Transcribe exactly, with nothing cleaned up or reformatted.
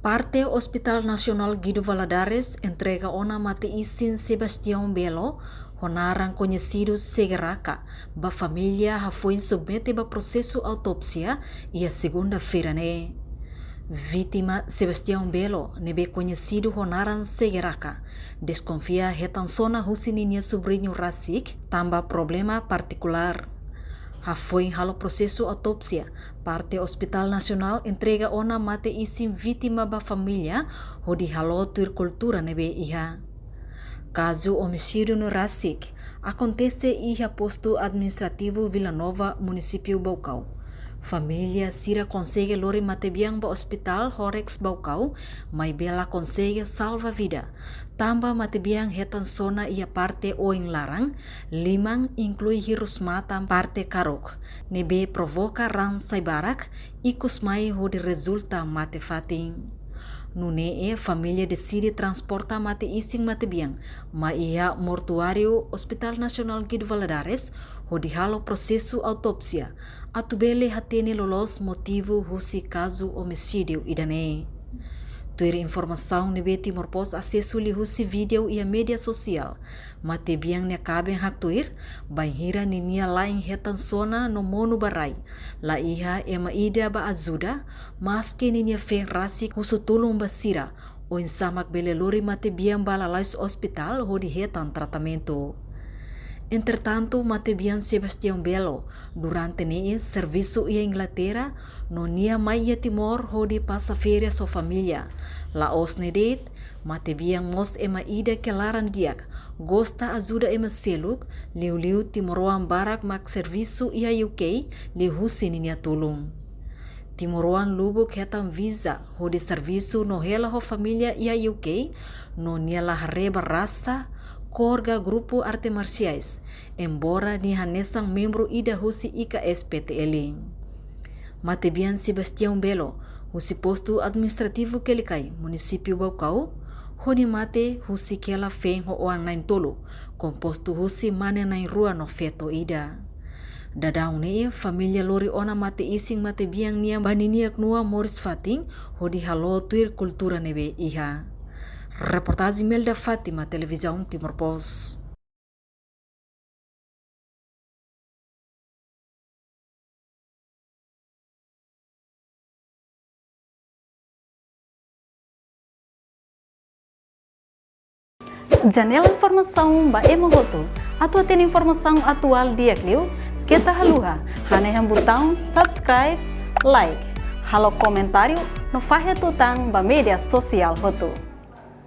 Parte Hospital Nasionál Guido Valadares entrega ona mate-isin Sebastião Belo, ho naran koñesidu Segeraka, ba família hafoin submete ba prosesu autópsia iha segunda-feira ne'e. Vítima Sebastião Belo, ne'ebé koñesidu ho naran Segeraka, deskonfia hetan sona husi ninia subriñu rasik, tanba problema partikulár. Hafoin halo prosesu autópsia, parte Hospital Nasionál entrega ona mate-isin vítima ba família, hodi halo tuir kultura ne'ebé iha. Kazu omisídiu ne'e rasik akontese iha Postu Administrativu Vila Nova, Munisípiu Baucau. Família sira konsege lori matebian ba Ospitál Horex Baucau, maibé la konsege salva vida, tanba matebian hetan sona iha parte oin laran, liman, inklui hirus-matan parte karuk, ne'ebé provoka raan sai barak, ikus mai hodi rezulta mate fatin. Nune'e família deside transporta mate-isin matebian mai iha mortuáriu Hospital Nasionál Guido Valadares, hodi halo prosesu autópsia, atu bele hatene loloos motivu husi kazu omisídiu ida-ne'e. Tuir informasaun ne'ebé Timor Post asesu liuhusi vídeo iha média sosiál, matebian nia kaben haktuir, bainhira ninia la'en hetan sona no monu ba rai, la iha ema ida ba ajuda, maski ninia feen rasik husu tulun ba sira, oinsá mak bele lori matebian ba lalais ospitál hodi hetan tratamentu. Entretantu, matebian Sebastião Belo, durante ne'e servisu iha Inglaterra, no nia mai iha Timor hodi pasa férias ho família. La'ós ne'e de'it, matebian mós ema ida ke laran di'ak, gosta ajuda ema seluk, liuliu timoroan barak mak servisu iha U K, liuhusi ninia tulun. Timoroan lubuk hetan visa hodi servisu no hela ho família iha U K, no nia la haree ba rasa, kór ka grupu arte marsiais, embora nia hanesan membru ida husi I K S P T L. Matebian Sebastião Belo, husi Postu Administrativu Quelicai, Munisípiu Baucau, ho nia mate husi kela feen ho oan na'in-tolu, kompostu husi mane na'in-rua no feto ida. Daudaun ne'e, família lori ona mate-isin matebian nian ba ninia knua moris fatin, hodi halo tuir kultura ne'ebé iha. Reportajen Melda Fátima, Televizaun Timor Post. Janela informasaun ba ema hotu. Atu hatene informasaun atuál di'ak liu, keta haluha hanehan butaun subscribe, like, halo komentáriu no fahe tutan ba média sosiál hotu.